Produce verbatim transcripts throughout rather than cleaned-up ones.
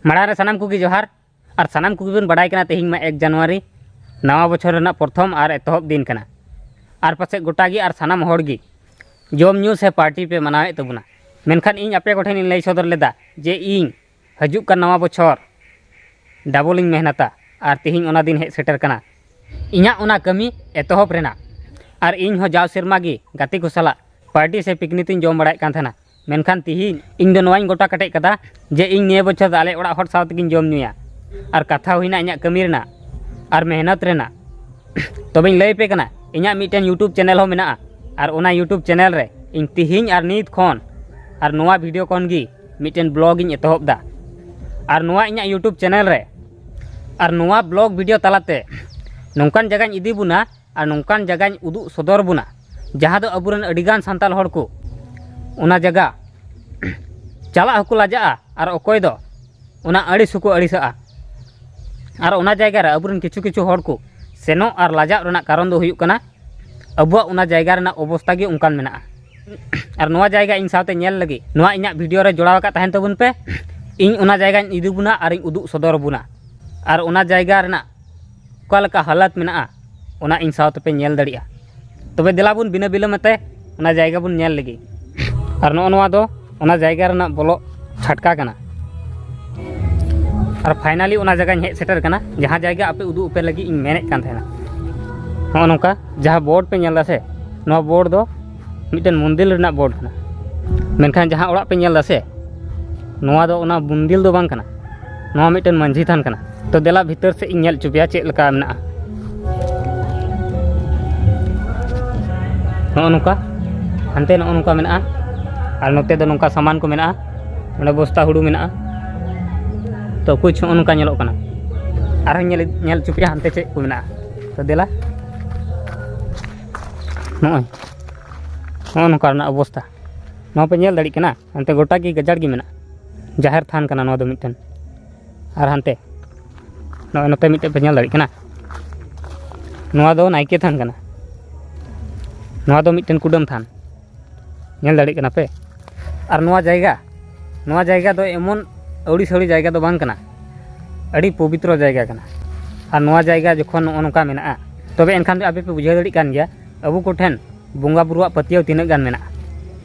ᱢᱟᱲᱟᱝ ᱨᱮ ᱥᱟᱱᱟᱢ ᱠᱚᱜᱮ ᱡᱚᱦᱟᱨ᱾ ᱟᱨ ᱥᱟᱱᱟᱢ ᱠᱚᱜᱮ ᱵᱚᱱ ᱵᱟᱰᱟᱭ ᱠᱟᱱᱟ, ᱛᱮᱦᱮᱧ ᱢᱟ ᱮᱠ ᱡᱟᱱᱩᱣᱟᱨᱤ, ᱱᱟᱣᱟ ᱵᱚᱪᱷᱚᱨ ᱨᱮᱱᱟᱜ ᱯᱨᱚᱛᱷᱚᱢ ᱟᱨ ᱮᱛᱚᱦᱚᱵ ᱫᱤᱱ ᱠᱟᱱᱟ᱾ ᱟᱨ ᱯᱟᱥᱮᱡ ᱜᱚᱴᱟ ᱜᱮ ᱟᱨ ᱥᱟᱱᱟᱢ ᱦᱚᱲ ᱜᱮ ᱡᱚᱢ ᱧᱩ ᱥᱮ ᱯᱟᱨᱴᱤ ᱯᱮ ᱢᱟᱱᱟᱣᱮᱫ ᱛᱟᱵᱚᱱᱟ᱾ ᱢᱮᱱᱠᱷᱟᱱ ᱤᱧ ᱟᱯᱮ ᱠᱚᱴᱷᱮᱱ ᱤᱧ ᱞᱟᱹᱭ ᱥᱚᱫᱚᱨ ᱞᱮᱫᱟ ᱡᱮ ᱤᱧ ᱦᱤᱡᱩᱜ ᱠᱟᱱ ᱱᱟᱣᱟ ᱵᱚᱪᱷᱚᱨ ᱰᱟᱵᱚᱞ ᱤᱧ ᱢᱮᱦᱱᱚᱛᱟ, ᱟᱨ ᱛᱮᱦᱮᱧ ᱚᱱᱟ ᱫᱤᱱ ᱦᱮᱡ ᱥᱮᱴᱮᱨ ᱠᱟᱱᱟ᱾ ᱤᱧᱟᱹᱜ ᱚᱱᱟ ᱠᱟᱹᱢᱤ ᱮᱛᱚᱦᱚᱵ ᱨᱮᱱᱟᱜ, ᱟᱨ ᱤᱧ ᱦᱚᱸ ᱡᱟᱣ ᱥᱮᱨᱢᱟ ᱜᱮ ᱜᱟᱛᱮ ᱠᱚ ᱥᱟᱞᱟᱜ ᱯᱟᱨᱴᱤ ᱥᱮ ᱯᱤᱠᱱᱤᱠ ᱤᱧ ᱡᱚᱢ ᱵᱟᱲᱟᱭᱮᱫ ᱠᱟᱱ ᱛᱟᱦᱮᱱᱟ᱾ ᱢᱮᱱᱠᱷᱟᱱ ᱛᱤᱦᱤᱧ ᱤᱧ ᱫᱚ ᱱᱚᱣᱟᱧ ᱜᱚᱴᱟ ᱠᱮᱴᱮᱡ ᱠᱟᱫᱟ ᱡᱮ ᱤᱧ ᱱᱤᱭᱟᱹ ᱵᱚᱪᱷᱚᱨ ᱫᱚ ᱟᱞᱮ ᱚᱲᱟᱜ ᱦᱚᱲ ᱥᱟᱶ ᱛᱮᱜᱤᱧ ᱡᱚᱢ ᱧᱩᱭᱟ᱾ ᱟᱨ ᱠᱟᱛᱷᱟ ᱦᱩᱭᱱᱟ ᱤᱧᱟᱹᱜ ᱠᱟᱹᱢᱤ ᱨᱮᱱᱟᱜ ᱟᱨ ᱢᱮᱦᱱᱚᱛ ᱨᱮᱱᱟᱜ᱾ ᱛᱚᱵᱮᱧ ᱞᱟᱹᱭ ᱟᱯᱮ ᱠᱟᱱᱟ, ᱤᱧᱟᱹᱜ ᱢᱤᱫᱴᱮᱱ YouTube ᱪᱮᱱᱮᱞ ᱦᱚᱸ ᱢᱮᱱᱟᱜᱼᱟ᱾ ᱟᱨ ᱚᱱᱟ YouTube ᱪᱮᱱᱮᱞ ᱨᱮ ᱤᱧ ᱛᱤᱦᱤᱧ ᱟᱨ ᱱᱤᱛ ᱠᱷᱚᱱ ᱟᱨ ᱱᱚᱣᱟ ᱵᱷᱤᱰᱤᱭᱳ ᱠᱷᱚᱱ ᱜᱮ ᱢᱤᱫᱴᱮᱱ ᱵᱞᱚᱜ ᱤᱧ ᱮᱛᱚᱦᱚᱵ ᱫᱟ᱾ ᱟᱨ ᱱᱚᱣᱟ ᱤᱧᱟᱹᱜ YouTube ᱪᱮᱱᱮᱞ ᱨᱮ ᱟᱨ ᱱᱚᱣᱟ ᱵᱞᱚᱜ ᱵᱷᱤᱰᱤᱭᱳ ᱛᱟᱞᱟᱛᱮ ᱱᱚᱝᱠᱟᱱ ᱡᱟᱭᱜᱟᱧ ᱤᱫᱤ ᱵᱚᱱᱟ ᱟᱨ ᱱᱚᱝᱠᱟᱱ ᱡᱟᱭᱜᱟᱧ ᱩᱫᱩᱜ ᱥᱚᱫᱚᱨ ᱵᱚᱱᱟ, ᱡᱟᱦᱟᱸ ᱫᱚ ᱟᱵᱚᱨᱮᱱ ᱟᱹᱰᱤᱜᱟᱱ ᱥᱟᱱᱛᱟᱲ ᱦᱚᱲ ᱠᱚ ᱚᱱᱟ ᱡᱟᱭᱜᱟ ᱪᱟᱞᱟᱜ ᱦᱚᱸᱠᱚ ᱞᱟᱡᱟᱜᱼᱟ, ᱟᱨ ᱚᱠᱚᱭ ᱫᱚ ᱚᱱᱟ ᱟᱹᱲᱤᱥ ᱦᱚᱸᱠᱚ ᱟᱹᱲᱤᱥᱟᱜᱼᱟ᱾ ᱟᱨ ᱚᱱᱟ ᱡᱟᱭᱜᱟ ᱨᱮ ᱟᱵᱚᱨᱮᱱ ᱠᱤᱪᱷᱩ ᱠᱤᱪᱷᱩ ᱦᱚᱲ ᱠᱚ ᱥᱮᱱᱚᱜ ᱟᱨ ᱞᱟᱡᱟᱜ ᱨᱮᱱᱟᱜ ᱠᱟᱨᱚᱱ ᱫᱚ ᱦᱩᱭᱩᱜ ᱠᱟᱱᱟ, ᱟᱵᱚᱣᱟᱜ ᱚᱱᱟ ᱡᱟᱭᱜᱟ ᱨᱮᱱᱟᱜ ᱚᱵᱚᱥᱛᱟ ᱜᱮ ᱚᱱᱠᱟᱱ ᱢᱮᱱᱟᱜᱼᱟ᱾ ᱟᱨ ᱱᱚᱣᱟ ᱡᱟᱭᱜᱟ ᱤᱧ ᱥᱟᱶᱛᱮ ᱧᱮᱞ ᱞᱟᱹᱜᱤᱫ ᱱᱚᱣᱟ ᱤᱧᱟᱹᱜ ᱵᱷᱤᱰᱤᱭᱳ ᱨᱮ ᱡᱚᱲᱟᱣ ᱟᱠᱟᱫ ᱛᱟᱦᱮᱱ ᱛᱟᱵᱚᱱ ᱯᱮ᱾ ᱤᱧ ᱚᱱᱟ ᱡᱟᱭᱜᱟᱧ ᱤᱫᱤ ᱵᱚᱱᱟ ᱟᱨᱤᱧ ᱩᱫᱩᱜ ᱥᱚᱫᱚᱨ ᱵᱚᱱᱟ᱾ ᱟᱨ ᱚᱱᱟ ᱡᱟᱭᱜᱟ ᱨᱮᱱᱟᱜ ᱚᱠᱟ ᱞᱮᱠᱟ ᱦᱟᱞᱚᱛ ᱢᱮᱱᱟᱜᱼᱟ, ᱚᱱᱟ ᱤᱧ ᱥᱟᱶ ᱛᱮᱯᱮ ᱧᱮᱞ ᱫᱟᱲᱮᱭᱟᱜᱼᱟ᱾ ᱛᱚᱵᱮ ᱫᱮᱞᱟ ᱵᱚᱱ ᱵᱤᱱᱟᱹ ᱵᱤᱞᱚᱢ ᱟᱛᱮ ᱚᱱᱟ ᱡᱟᱭᱜᱟ ᱵᱚᱱ ᱧᱮᱞ ᱞᱮᱜᱮ᱾ ᱟᱨ ᱱᱚᱜᱼᱚ ᱱᱚᱣᱟ ᱫᱚ ᱚᱱᱟ ᱡᱟᱭᱜᱟ ᱨᱮᱱᱟᱜ ᱵᱚᱞᱚᱜ ᱪᱷᱟᱴᱠᱟ ᱠᱟᱱᱟ᱾ ᱟᱨ finally ᱚᱱᱟ ᱡᱟᱭᱜᱟᱧ ᱦᱮᱡ ᱥᱮᱴᱮᱨ ᱠᱟᱱᱟ, ᱡᱟᱦᱟᱸ ᱡᱟᱭᱜᱟ ᱟᱯᱮ ᱩᱫᱩᱜ ᱟᱯᱮ ᱞᱟᱹᱜᱤᱫ ᱤᱧ ᱢᱮᱱᱮᱫ ᱠᱟᱱ ᱛᱟᱦᱮᱱᱟ᱾ ᱱᱚᱜᱼᱚ ᱱᱚᱝᱠᱟ ᱡᱟᱦᱟᱸ ᱵᱳᱨᱰ ᱯᱮ ᱧᱮᱞ ᱫᱟ ᱥᱮ, ᱱᱚᱣᱟ ᱵᱳᱨᱰ ᱫᱚ ᱢᱤᱫᱴᱮᱱ ᱢᱚᱱᱫᱤᱨ ᱨᱮᱱᱟᱜ ᱵᱳᱨᱰ ᱠᱟᱱᱟ᱾ ᱢᱮᱱᱠᱷᱟᱱ ᱡᱟᱦᱟᱸ ᱚᱲᱟᱜ ᱯᱮ ᱧᱮᱞ ᱫᱟ ᱥᱮ, ᱱᱚᱣᱟ ᱫᱚ ᱚᱱᱟ ᱢᱚᱱᱫᱤᱨ ᱫᱚ ᱵᱟᱝ ᱠᱟᱱᱟ, ᱱᱚᱣᱟ ᱢᱤᱫᱴᱮᱱ ᱢᱟᱹᱡᱷᱤ ᱛᱷᱟᱱ ᱠᱟᱱᱟ᱾ ᱛᱚ ᱫᱮᱞᱟ ᱵᱷᱤᱛᱟᱹᱨ ᱥᱮᱫ ᱤᱧ ᱧᱮᱞ ᱦᱚᱪᱚ ᱯᱮᱭᱟ ᱪᱮᱫ ᱞᱮᱠᱟ ᱢᱮᱱᱟᱜᱼᱟ᱾ ᱱᱚᱜᱼᱚ ᱱᱚᱝᱠᱟ ᱦᱟᱱᱛᱮ ᱱᱚᱜᱼᱚ ᱱᱚᱝᱠᱟ ᱢᱮᱱᱟᱜᱼᱟ, ᱟᱨ ᱱᱚᱛᱮ ᱫᱚ ᱱᱚᱝᱠᱟ ᱥᱟᱢᱟᱱ ᱠᱚ ᱢᱮᱱᱟᱜᱼᱟ᱾ ᱱᱚᱰᱮ ᱵᱚᱥᱛᱟ ᱦᱩᱲᱩ ᱢᱮᱱᱟᱜᱼᱟ᱾ ᱛᱚ ᱠᱩᱪ ᱱᱚᱜᱼᱚ ᱱᱚᱝᱠᱟ ᱧᱮᱞᱚᱜ ᱠᱟᱱᱟ᱾ ᱟᱨᱦᱚᱸ ᱧᱮᱞ ᱧᱮᱞ ᱦᱚᱪᱚ ᱯᱮᱭᱟ ᱦᱟᱱᱛᱮ ᱪᱮᱫ ᱠᱚ ᱢᱮᱱᱟᱜᱼᱟ᱾ ᱛᱚ ᱫᱮᱞᱟ, ᱱᱚᱜᱼᱚᱭ ᱱᱚᱜᱼᱚ ᱱᱚᱝᱠᱟ ᱨᱮᱱᱟᱜ ᱚᱵᱚᱥᱛᱟ᱾ ᱱᱚᱣᱟ ᱯᱮ ᱧᱮᱞ ᱫᱟᱲᱮᱭᱟᱜ ᱠᱟᱱᱟ, ᱦᱟᱱᱛᱮ ᱜᱚᱴᱟ ᱜᱮ ᱜᱟᱡᱟᱲ ᱜᱮ ᱢᱮᱱᱟᱜᱼᱟ᱾ ᱡᱟᱦᱮᱨ ᱛᱷᱟᱱ ᱠᱟᱱᱟ ᱱᱚᱣᱟ ᱫᱚ ᱢᱤᱫᱴᱮᱱ᱾ ᱟᱨ ᱦᱟᱱᱛᱮ ᱱᱚᱜᱼᱚᱭ ᱱᱚᱛᱮ ᱢᱤᱫᱴᱮᱱ ᱯᱮ ᱧᱮᱞ ᱫᱟᱲᱮᱭᱟᱜ ᱠᱟᱱᱟ, ᱱᱚᱣᱟ ᱫᱚ ᱱᱟᱭᱠᱮ ᱛᱷᱟᱱ ᱠᱟᱱᱟ᱾ ᱱᱚᱣᱟ ᱫᱚ ᱢᱤᱫᱴᱮᱱ ᱠᱩᱰᱟᱹᱢ ᱛᱷᱟᱱ, ᱧᱮᱞ ᱫᱟᱲᱮᱭᱟᱜ ᱠᱟᱱᱟ ᱯᱮ᱾ ᱟᱨ ᱱᱚᱣᱟ ᱡᱟᱭᱜᱟ, ᱱᱚᱣᱟ ᱡᱟᱭᱜᱟ ᱫᱚ ᱮᱢᱚᱱ ᱟᱹᱣᱲᱤ ᱥᱟᱹᱣᱲᱤ ᱡᱟᱭᱜᱟ ᱫᱚ ᱵᱟᱝ ᱠᱟᱱᱟ, ᱟᱹᱰᱤ ᱯᱚᱵᱤᱛᱨᱚ ᱡᱟᱭᱜᱟ ᱠᱟᱱᱟ᱾ ᱟᱨ ᱱᱚᱣᱟ ᱡᱟᱭᱜᱟ ᱡᱚᱠᱷᱚᱱ ᱱᱚᱜᱼᱚ ᱱᱚᱝᱠᱟ ᱢᱮᱱᱟᱜᱼᱟ, ᱛᱚᱵᱮ ᱮᱱᱠᱷᱟᱱ ᱫᱚ ᱟᱯᱮ ᱯᱮ ᱵᱩᱡᱷᱟᱹᱣ ᱫᱟᱲᱮᱭᱟᱜ ᱠᱟᱱ ᱜᱮᱭᱟ ᱟᱵᱚ ᱠᱚᱴᱷᱮᱱ ᱵᱚᱸᱜᱟ ᱵᱩᱨᱩᱣᱟᱜ ᱯᱟᱹᱛᱭᱟᱹᱣ ᱛᱤᱱᱟᱹᱜ ᱜᱟᱱ ᱢᱮᱱᱟᱜᱼᱟ᱾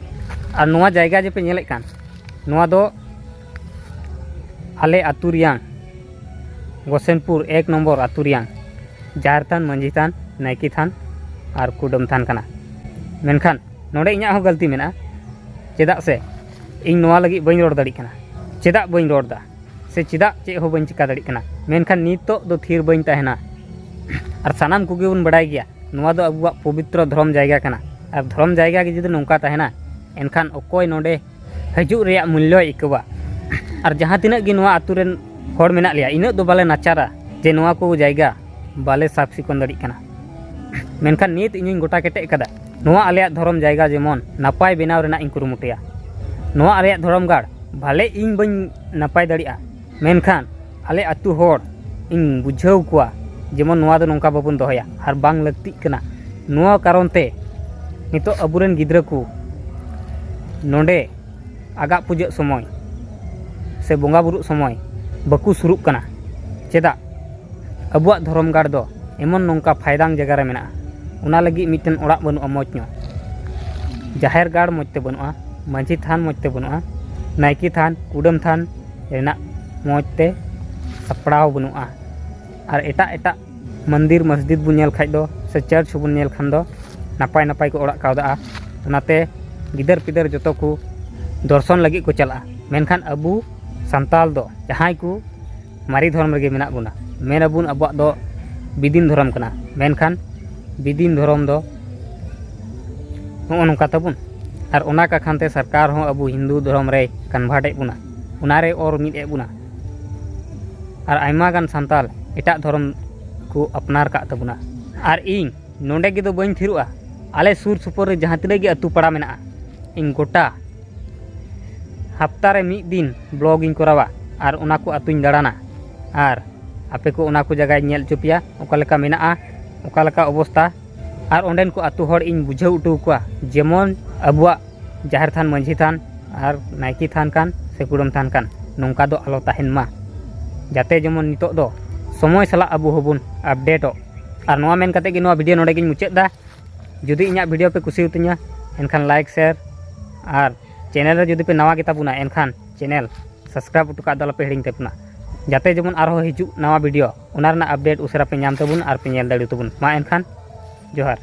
ᱟᱨ ᱱᱚᱣᱟ ᱡᱟᱭᱜᱟ ᱡᱮᱯᱮ ᱧᱮᱞᱮᱫ ᱠᱟᱱ, ᱱᱚᱣᱟ ᱫᱚ ᱟᱞᱮ ᱟᱹᱛᱩ ᱨᱮᱭᱟᱝ, ᱜᱳᱥᱮᱱᱯᱩᱨ ᱮᱠ ᱱᱚᱢᱵᱚᱨ ᱟᱹᱛᱩ ᱨᱮᱭᱟᱝ ᱡᱟᱦᱮᱨ ᱛᱷᱟᱱ, ᱢᱟᱹᱡᱷᱤ ᱛᱷᱟᱱ, ᱱᱟᱭᱠᱮ ᱛᱷᱟᱱ ᱟᱨ ᱠᱩᱰᱟᱹᱢ ᱛᱷᱟᱱ ᱠᱟᱱᱟ᱾ ᱢᱮᱱᱠᱷᱟᱱ ᱱᱚᱰᱮ ᱤᱧᱟᱹᱜ ᱦᱚᱸ ᱜᱟᱹᱞᱛᱤ ᱢᱮᱱᱟᱜᱼᱟ, ᱪᱮᱫᱟᱜ ᱥᱮ ᱤᱧ ᱱᱚᱣᱟ ᱞᱟᱹᱜᱤᱫ ᱵᱟᱹᱧ ᱨᱚᱲ ᱫᱟᱲᱮᱭᱟᱜ ᱠᱟᱱᱟ᱾ ᱪᱮᱫᱟᱜ ᱵᱟᱹᱧ ᱨᱚᱲ ᱮᱫᱟ ᱥᱮ ᱪᱮᱫᱟᱜ ᱪᱮᱫ ᱦᱚᱸ ᱵᱟᱹᱧ ᱪᱤᱠᱟ ᱫᱟᱲᱮᱭᱟᱜ ᱠᱟᱱᱟ, ᱢᱮᱱᱠᱷᱟᱱ ᱱᱤᱛᱚᱜ ᱫᱚ ᱛᱷᱤᱨ ᱵᱟᱹᱧ ᱛᱟᱦᱮᱱᱟ᱾ ᱟᱨ ᱥᱟᱱᱟᱢ ᱠᱚᱜᱮ ᱵᱚᱱ ᱵᱟᱲᱟᱭ ᱜᱮᱭᱟ, ᱱᱚᱣᱟ ᱫᱚ ᱟᱵᱚᱣᱟᱜ ᱯᱚᱵᱤᱛᱨᱚ ᱫᱷᱚᱨᱚᱢ ᱡᱟᱭᱜᱟ ᱠᱟᱱᱟ᱾ ᱟᱨ ᱫᱷᱚᱨᱚᱢ ᱡᱟᱭᱜᱟ ᱜᱮ ᱡᱩᱫᱤ ᱱᱚᱝᱠᱟ ᱛᱟᱦᱮᱱᱟ, ᱮᱱᱠᱷᱟᱱ ᱚᱠᱚᱭ ᱱᱚᱰᱮ ᱦᱤᱡᱩᱜ ᱨᱮᱭᱟᱜ ᱢᱩᱞᱞᱚᱭ ᱟᱹᱭᱠᱟᱹᱣᱟ? ᱟᱨ ᱡᱟᱦᱟᱸ ᱛᱤᱱᱟᱹᱜ ᱜᱮ ᱱᱚᱣᱟ ᱟᱹᱛᱩ ᱨᱮᱱ ᱦᱚᱲ ᱢᱮᱱᱟᱜ ᱞᱮᱭᱟ, ᱤᱱᱟᱹᱜ ᱫᱚ ᱵᱟᱞᱮ ᱱᱟᱪᱟᱨᱟ ᱡᱮ ᱱᱚᱣᱟ ᱠᱚ ᱡᱟᱭᱜᱟ ᱵᱟᱞᱮ ᱥᱟᱵ ᱥᱤᱠᱚᱱ ᱫᱟᱲᱮᱭᱟᱜ ᱠᱟᱱᱟ᱾ ᱢᱮᱱᱠᱷᱟᱱ ᱱᱤᱛ ᱤᱧᱤᱧ ᱜᱚᱴᱟ ᱠᱮᱴᱮᱡ ᱠᱟᱫᱟ, ᱱᱚᱣᱟ ᱟᱞᱮᱭᱟᱜ ᱫᱷᱚᱨᱚᱢ ᱡᱟᱭᱜᱟ ᱡᱮᱢᱚᱱ ᱱᱟᱯᱟᱭ ᱵᱮᱱᱟᱣ ᱨᱮᱱᱟᱜ ᱤᱧ ᱠᱩᱨᱩᱢᱩᱴᱩᱭᱟ᱾ ᱱᱚᱣᱟ ᱟᱞᱮᱭᱟᱜ ᱫᱷᱚᱨᱚᱢ ᱜᱟᱲ ᱵᱷᱟᱞᱮ ᱤᱧ ᱵᱟᱹᱧ ᱱᱟᱯᱟᱭ ᱫᱟᱲᱮᱭᱟᱜᱼᱟ, ᱢᱮᱱᱠᱷᱟᱱ ᱟᱞᱮ ᱟᱹᱛᱩ ᱦᱚᱲ ᱤᱧ ᱵᱩᱡᱷᱟᱹᱣ ᱠᱚᱣᱟ ᱡᱮᱢᱚᱱ ᱱᱚᱣᱟ ᱫᱚ ᱱᱚᱝᱠᱟ ᱵᱟᱵᱚᱱ ᱫᱚᱦᱚᱭᱟ ᱟᱨ ᱵᱟᱝ ᱞᱟᱹᱠᱛᱤᱜ ᱠᱟᱱᱟ᱾ ᱱᱚᱣᱟ ᱠᱟᱨᱚᱱ ᱛᱮ ᱱᱤᱛᱚᱜ ᱟᱵᱚᱨᱮᱱ ᱜᱤᱫᱽᱨᱟᱹ ᱠᱚ ᱱᱚᱰᱮ ᱟᱜᱟᱜ ᱯᱩᱡᱟᱹᱜ ᱥᱚᱢᱚᱭ ᱥᱮ ᱵᱚᱸᱜᱟ ᱵᱩᱨᱩᱜ ᱥᱚᱢᱚᱭ ᱵᱟᱠᱚ ᱥᱩᱨᱩᱜ ᱠᱟᱱᱟ᱾ ᱪᱮᱫᱟᱜ? ᱟᱵᱚᱣᱟᱜ ᱫᱷᱚᱨᱚᱢ ᱜᱟᱲ ᱫᱚ ᱮᱢᱚᱱ ᱱᱚᱝᱠᱟ ᱯᱷᱟᱭᱫᱟᱝ ᱡᱟᱭᱜᱟ ᱨᱮ ᱢᱮᱱᱟᱜᱼᱟ, ᱚᱱᱟ ᱞᱟᱹᱜᱤᱫ ᱢᱤᱫᱴᱮᱱ ᱚᱲᱟᱜ ᱵᱟᱹᱱᱩᱜᱼᱟ ᱢᱚᱡᱽ ᱧᱚᱜ, ᱡᱟᱦᱮᱨ ᱜᱟᱲ ᱢᱚᱡᱽ ᱛᱮ ᱵᱟᱹᱱᱩᱜᱼᱟ, ᱢᱟᱹᱡᱷᱤ ᱛᱷᱟᱱ ᱢᱚᱡᱽ ᱛᱮ ᱵᱟᱹᱱᱩᱜᱼᱟ, ᱱᱟᱭᱠᱮ ᱛᱷᱟᱱ, ᱠᱩᱰᱟᱹᱢ ᱛᱷᱟᱱ ᱨᱮᱱᱟᱜ ᱢᱚᱡᱽ ᱛᱮ ᱥᱟᱯᱲᱟᱣ ᱵᱟᱹᱱᱩᱜᱼᱟ᱾ ᱟᱨ ᱮᱴᱟᱜ ᱮᱴᱟᱜ ᱢᱚᱱᱫᱤᱨ ᱢᱚᱥᱡᱤᱫ ᱵᱚᱱ ᱧᱮᱞ ᱠᱷᱟᱡ ᱫᱚ ᱥᱮ ᱪᱟᱨᱪ ᱦᱚᱸᱵᱚᱱ ᱧᱮᱞ ᱠᱷᱟᱱ ᱫᱚ ᱱᱟᱯᱟᱭ ᱱᱟᱯᱟᱭ ᱠᱚ ᱚᱲᱟᱜ ᱠᱟᱣᱫᱟᱜᱼᱟ᱾ ᱚᱱᱟᱛᱮ ᱜᱤᱫᱟᱹᱨ ᱯᱤᱫᱟᱹᱨ ᱡᱚᱛᱚ ᱠᱚ ᱫᱚᱨᱥᱚᱱ ᱞᱟᱹᱜᱤᱫ ᱠᱚ ᱪᱟᱞᱟᱜᱼᱟ᱾ ᱢᱮᱱᱠᱷᱟᱱ ᱟᱵᱚ ᱥᱟᱱᱛᱟᱞ ᱫᱚ ᱡᱟᱦᱟᱸᱭ ᱠᱚ ᱢᱟᱨᱮ ᱫᱷᱚᱨᱚᱢ ᱨᱮᱜᱮ ᱢᱮᱱᱟᱜ ᱵᱚᱱᱟ, ᱢᱮᱱ ᱟᱵᱚᱱ ᱟᱵᱚᱣᱟᱜ ᱫᱚ ᱵᱤᱫᱤᱱ ᱫᱷᱚᱨᱚᱢ ᱠᱟᱱᱟ, ᱢᱮᱱᱠᱷᱟᱱ ᱵᱤᱫᱤᱱ ᱫᱷᱚᱨᱚᱢ ᱫᱚ ᱱᱚᱜᱼᱚ ᱱᱚᱝᱠᱟ ᱛᱟᱵᱚᱱ᱾ ᱟᱨ ᱚᱱᱟ ᱠᱟᱠᱷᱟᱱ ᱛᱮ ᱥᱚᱨᱠᱟᱨ ᱦᱚᱸ ᱟᱵᱚ ᱦᱤᱱᱫᱩ ᱫᱷᱚᱨᱚᱢ ᱨᱮᱭ ᱠᱚᱱᱵᱷᱟᱨᱴ ᱮᱫ ᱵᱚᱱᱟ, ᱚᱱᱟ ᱨᱮ ᱚᱨ ᱢᱤᱫ ᱮᱫ ᱵᱚᱱᱟ᱾ ᱟᱨ ᱟᱭᱢᱟ ᱜᱟᱱ ᱥᱟᱱᱛᱟᱞ ᱮᱴᱟᱜ ᱫᱷᱚᱨᱚᱢ ᱠᱚ ᱟᱯᱱᱟᱨ ᱠᱟᱜ ᱛᱟᱵᱚᱱᱟ᱾ ᱟᱨ ᱤᱧ ᱱᱚᱰᱮ ᱜᱮ ᱫᱚ ᱵᱟᱹᱧ ᱛᱷᱤᱨᱚᱜᱼᱟ, ᱟᱞᱮ ᱥᱩᱨ ᱥᱩᱯᱩᱨ ᱨᱮ ᱡᱟᱦᱟᱸ ᱛᱤᱱᱟᱹᱜ ᱜᱮ ᱟᱹᱛᱩ ᱯᱟᱲᱟ ᱢᱮᱱᱟᱜᱼᱟ, ᱤᱧ ᱜᱚᱴᱟ ᱦᱟᱯᱛᱟ ᱨᱮ ᱢᱤᱫ ᱫᱤᱱ ᱵᱞᱚᱜ ᱤᱧ ᱠᱚᱨᱟᱣᱟ ᱟᱨ ᱚᱱᱟ ᱠᱚ ᱟᱹᱛᱩᱧ ᱫᱟᱬᱟᱱᱟ᱾ ᱟᱨ ᱟᱯᱮ ᱠᱚ ᱚᱱᱟ ᱠᱚ ᱡᱟᱭᱜᱟᱧ ᱧᱮᱞ ᱦᱚᱪᱚ ᱯᱮᱭᱟ, ᱚᱠᱟ ᱞᱮᱠᱟ ᱢᱮᱱᱟᱜᱼᱟ, ᱚᱠᱟ ᱞᱮᱠᱟ ᱚᱵᱚᱥᱛᱟ᱾ ᱟᱨ ᱚᱸᱰᱮᱱ ᱠᱚ ᱟᱹᱛᱩ ᱦᱚᱲ ᱤᱧ ᱵᱩᱡᱷᱟᱹᱣ ᱦᱚᱪᱚ ᱠᱚᱣᱟ, ᱡᱮᱢᱚᱱ ᱟᱵᱚᱣᱟᱜ ᱡᱟᱦᱮᱨ ᱛᱷᱟᱱ, ᱢᱟᱹᱡᱷᱤ ᱛᱷᱟᱱ ᱟᱨ ᱱᱟᱭᱠᱮ ᱛᱷᱟᱱ ᱠᱟᱱ ᱥᱮ ᱠᱩᱰᱟᱹᱢ ᱛᱷᱟᱱ ᱠᱟᱱ, ᱱᱚᱝᱠᱟ ᱫᱚ ᱟᱞᱚ ᱛᱟᱦᱮᱱ ᱢᱟ, ᱡᱟᱛᱮ ᱡᱮᱢᱚᱱ ᱱᱤᱛᱚᱜ ᱫᱚ ᱥᱚᱢᱚᱭ ᱥᱟᱞᱟᱜ ᱟᱵᱚ ᱦᱚᱸᱵᱚᱱ ᱟᱯᱰᱮᱴᱚᱜ᱾ ᱟᱨ ᱱᱚᱣᱟ ᱢᱮᱱ ᱠᱟᱛᱮ ᱜᱮ ᱱᱚᱣᱟ ᱵᱷᱤᱰᱤᱭᱳ ᱱᱚᱰᱮ ᱜᱤᱧ ᱢᱩᱪᱟᱹᱫ ᱮᱫᱟ᱾ ᱡᱩᱫᱤ ᱤᱧᱟᱹᱜ ᱵᱷᱤᱰᱤᱭᱳ ᱯᱮ ᱠᱩᱥᱤᱭᱟᱛᱤᱧᱟ, ᱮᱱᱠᱷᱟᱱ ᱞᱟᱭᱤᱠ, ᱥᱮᱭᱟᱨ ᱟᱨ ᱪᱮᱱᱮᱞ ᱨᱮ ᱡᱩᱫᱤ ᱯᱮ ᱱᱟᱣᱟ ᱜᱮᱛᱟ ᱵᱚᱱᱟ, ᱮᱱᱠᱷᱟᱱ ᱪᱮᱱᱮᱞ ᱥᱟᱵᱥᱠᱨᱟᱭᱤᱵ ᱦᱚᱴᱚ ᱠᱟᱜ ᱫᱚ ᱟᱞᱚᱯᱮ ᱦᱤᱲᱤᱧ ᱛᱟᱵᱚᱱᱟ, ᱡᱟᱛᱮ ᱡᱮᱢᱚᱱ ᱟᱨᱦᱚᱸ ᱦᱤᱡᱩᱜ ᱱᱟᱣᱟ ᱵᱷᱤᱰᱤᱭᱳ, ᱚᱱᱟ ᱨᱮᱱᱟᱜ ᱟᱯᱰᱮᱴ ᱩᱥᱟᱹᱨᱟ ᱯᱮ ᱧᱟᱢ ᱛᱟᱵᱚᱱ ᱟᱨ ᱯᱮ ᱧᱮᱞ ᱫᱟᱲᱮ ᱛᱟᱵᱚᱱ ᱢᱟ᱾ ᱮᱱᱠᱷᱟᱱ ᱡᱚᱦᱟᱨ᱾